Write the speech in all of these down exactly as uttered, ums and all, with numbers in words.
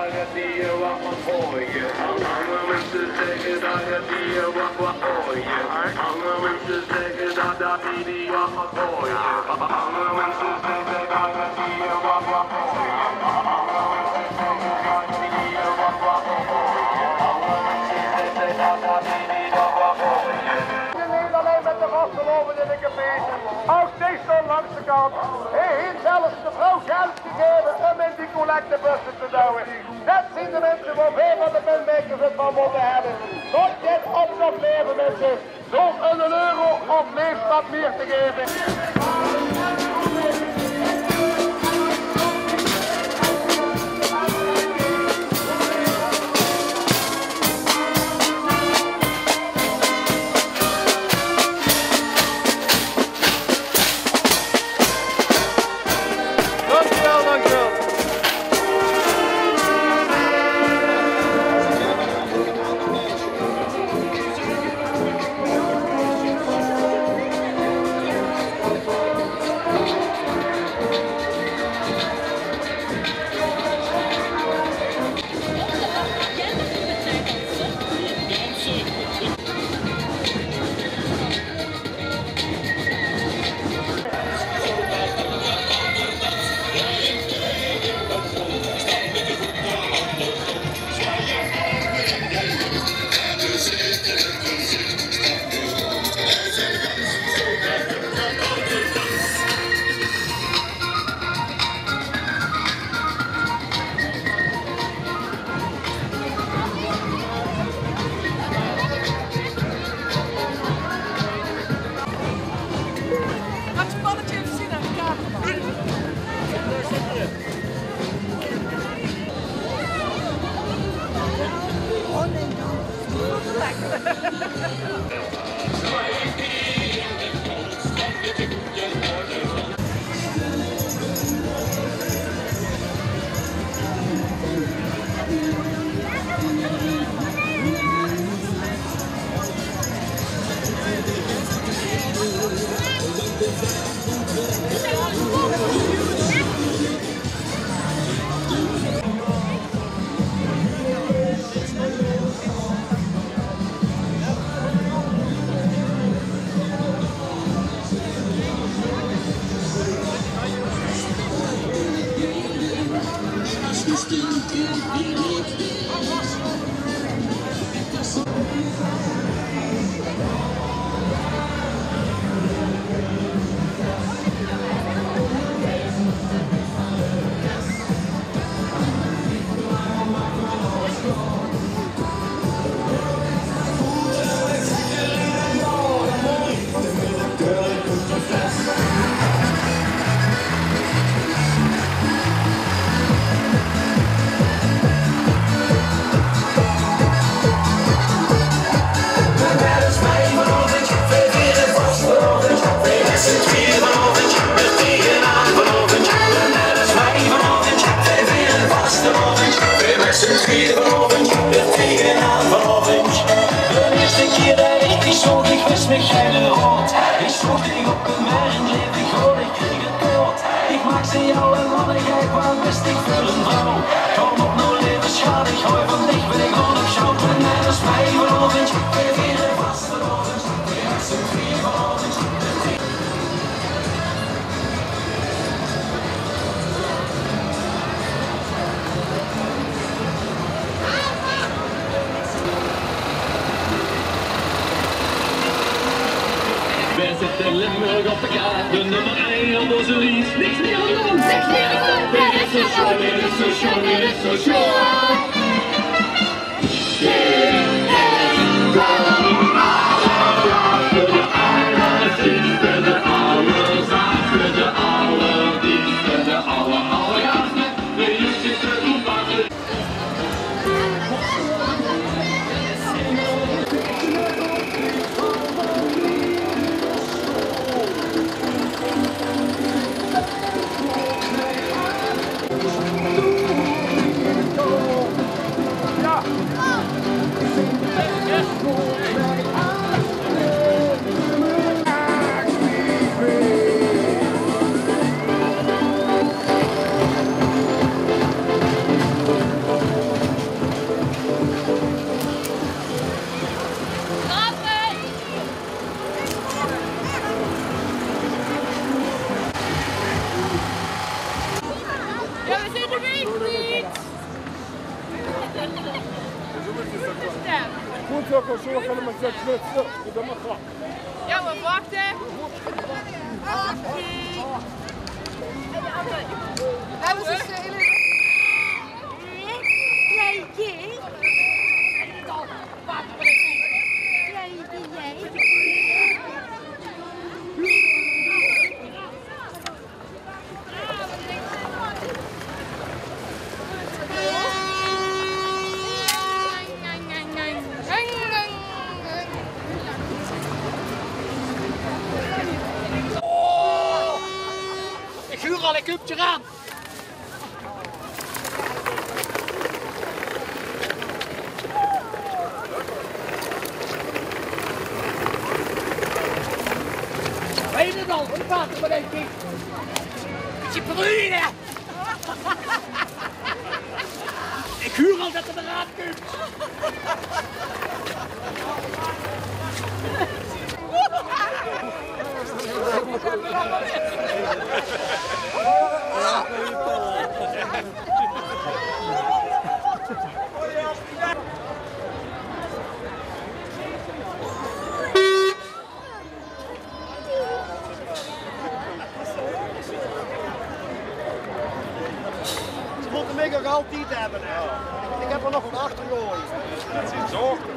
Anger minse zègke dat, dat die wat, wat mooie. Anger minse zègke dat, dat die, die wat, wat mooie. Anger minse zègke dat, dat die wat, wat mooie. Anger minse zègke dat, dat die wat, wat mooie. Anger minse zègke dat, dat die, die wat, wat mooie. Neet allein mit de vastelaovend in de cafés, ouch Thijs stóng langs de kant. Hae haet zelfs de vrouw geld gegaeve óm in die collectebusse te douwe. Det zeen de minse wo veer van de Pennmakers 't van mótte höbbe. Tot dit optoch laeve, minse. Door ein euro of leefs get mieë te gaeve. Dankjewel, dankjewel. Laat je pannetje even zien aan de cameraman. Vanaovend, de ierste kier det ich dich zoog, ich wis mich geine raod. Ich zoog dich op de mer en leef dich raod, ich kreeg 't koud. Ich maak ze jou en manne gek, want wis dich veur ein vrouw. Kom op noe, leve sjaat, ich haoj van dich, wil ich gaon op sjouw. Doe net es mich vanaovend, veer viere vastelaovend. Veer zeen vier vanaovend. Veer zètte Limburg op de kaart, de nummer ein op ózze lies. Niks mieë aan doon, niks mieë aan doon. Dit is zo sjoon, dit is zo sjoon, dit is zo sjoon. Zo, zo, zo, zo, zo, zo, zo, zo, zo, zo. Ja, we wachten. Oké. Dat was een hele... Ich huur al, ich kup d'r aan. Weit 't al, ich waat d'r mit ein bietje. Bietje brune. Ich huur al det 'r d'raat kump. Ze mótte mich nog altied höbbe, hè. Ich höb d'r nog waat achtergehaold. Det zeen zorge.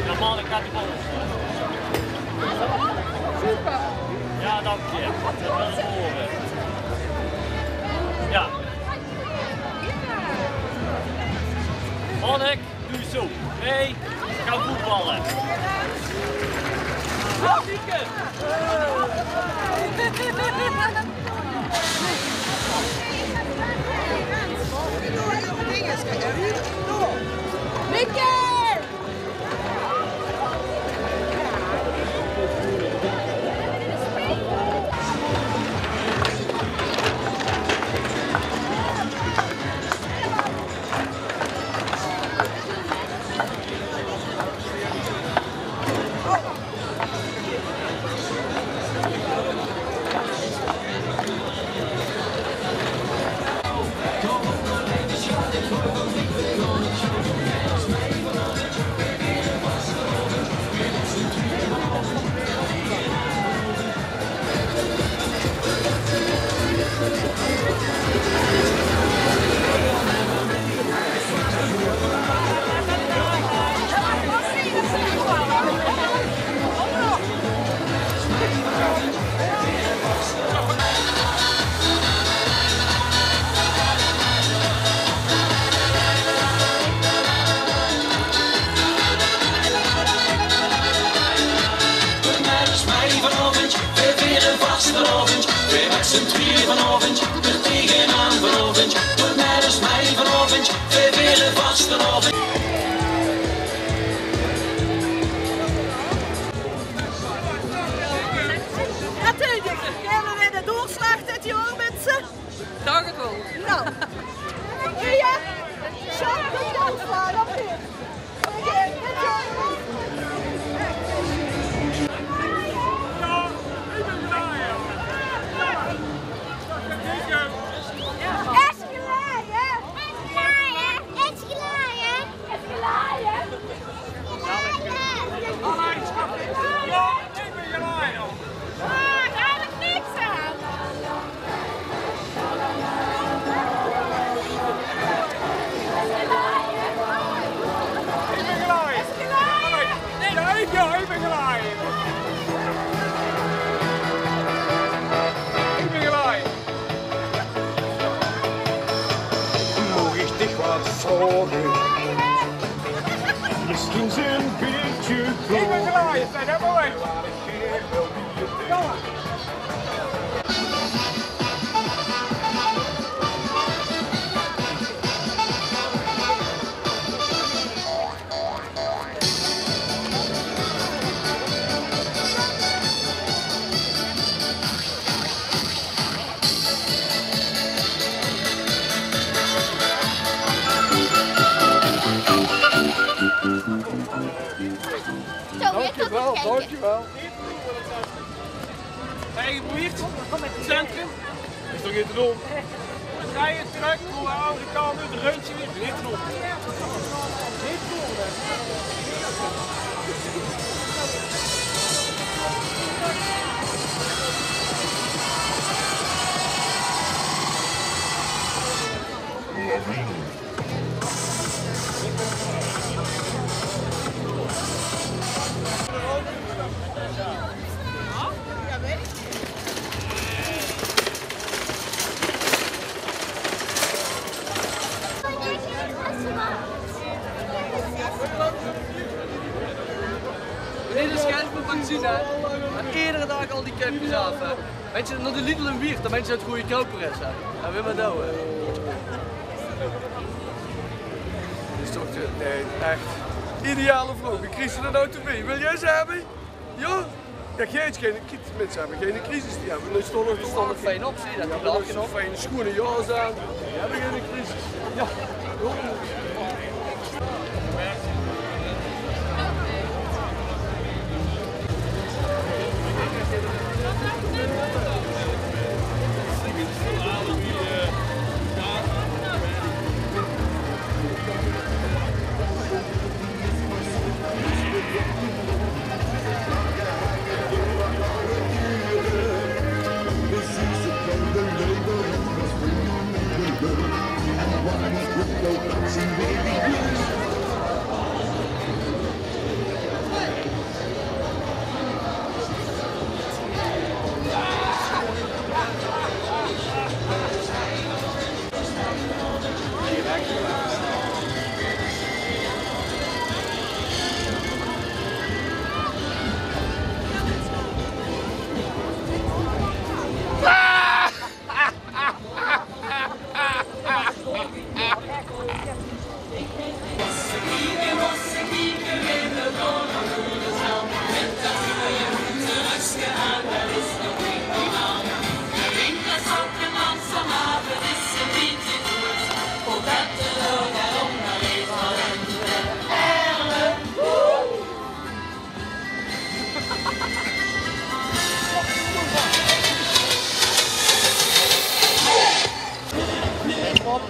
Normaal, ich gaon die bal. Super. Ja, dank je. Ja. Monnik. Doe zo. Hey, gaan voetballen. Mickey! Eigen buurt, centrum. Is toch niet te doen? Rijden terug, door de andere kant uit, de rondje weer, niet te doen. Niet te doen, hè. Dit is geld van benzine, hè. En iedere dag al die kempjes af, hè. Mens je, nao de Lidl in Wieërt, dan mens je 't goedkoper is, hè. En weer maar door, hè. Dit is toch de, nee, echt ideale vrouw. Wie krijg je dat nou toe? Wil jij ze hebben? Ja? Ja, geen, geen, kiet, mensen hebben geen crisis, die hebben een stollig, stollig fijn op, zie je dat? Ja, die hebben een fijne schone jas aan. Die hebben geen crisis. Ja.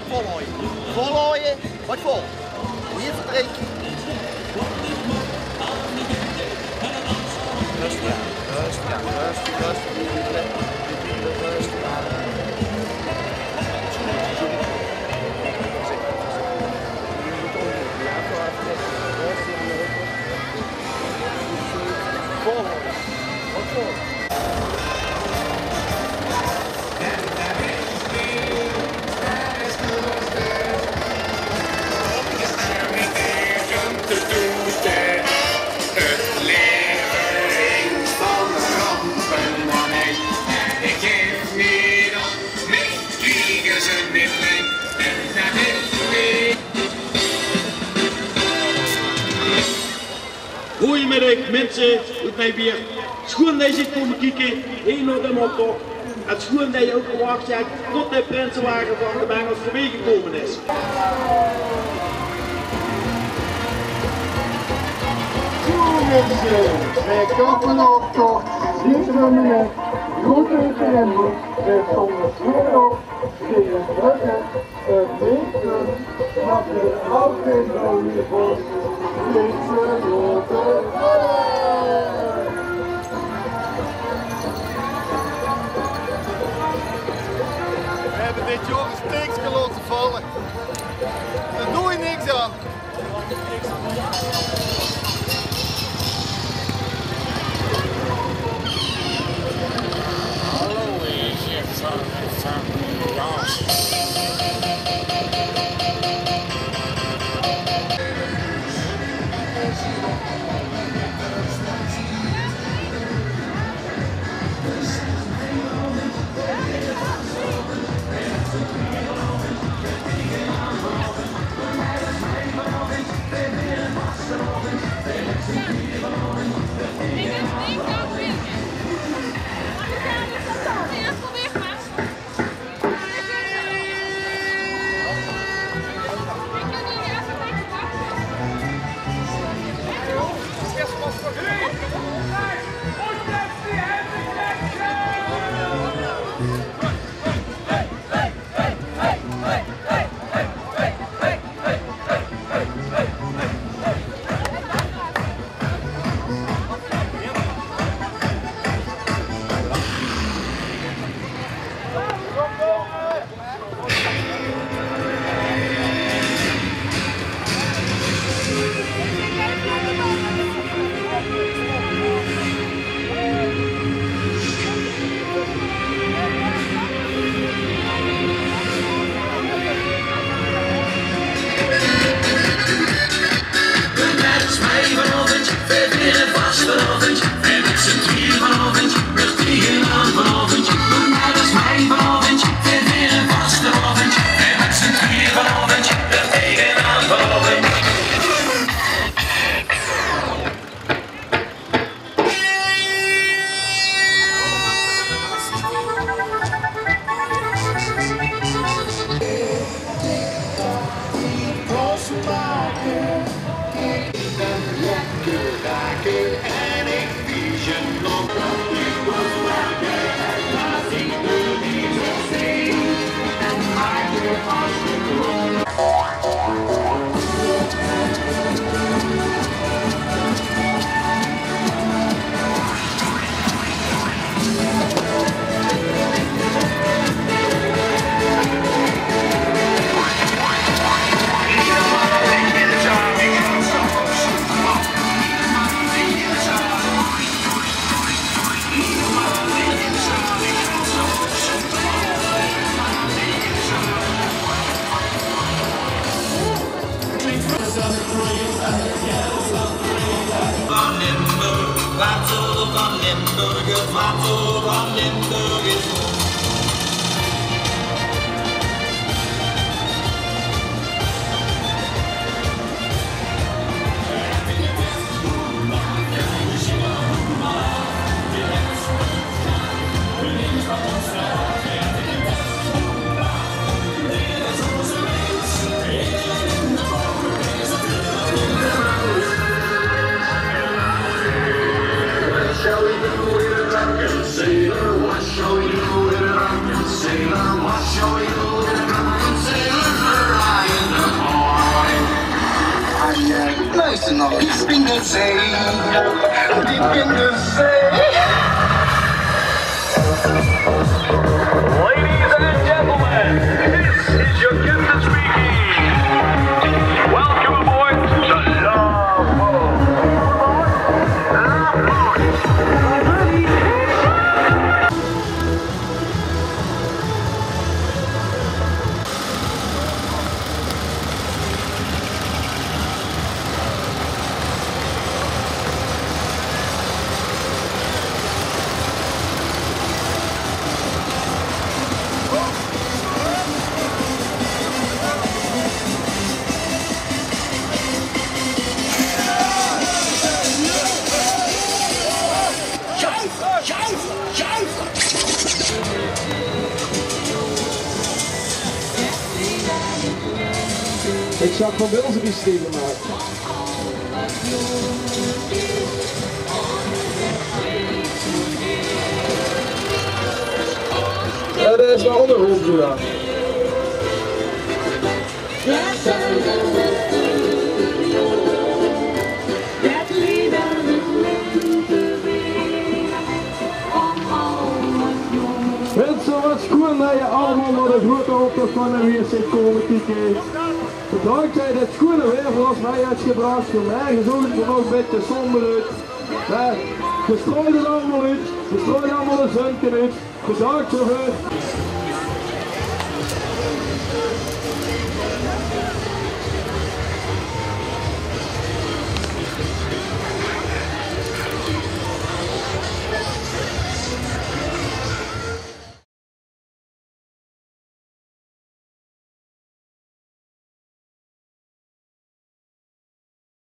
Volhooien. Volhooien. Wat vol? Niet verdrinken. Rustig aan, rustig aan, rustig, rustig. Rustig aan. Rustig aan. Goeiemiddig, minse oet mien Wieërt. Sjoen det geer zeet kómme kieke, hie nao d'n optoch. En sjoen det geer ouch gewach höb tot de prinsewage van de Bengels veurbeigekómme is. Zo, minse, veer kappe d'n optoch. Ziet geer 'm net? Groete oet de Limburg. Veer stónge veur op. Veer höbbe dit jaor e steekske laote valle. Dao doon v'r niks aan. Zee, diep in de zee. Ladies and gentlemen, this is your captain speaking. Welcome aboard the Love Boat. Ich zag van Wilze die Steven maakt. Ja, dat is maar onderhoofd gedaan. Minse, wat sjoen det geer allemaol nao de groete optoch van de W S C kómp kieke. Bedank det 't sjoen waer veur ós mei höbs gebrach. Veur mich is ouch nog ein bietje somber oet. Mer geer straolt allemaol oet. Geer straolt allemaol ein zunke oet. Bedank daoveur.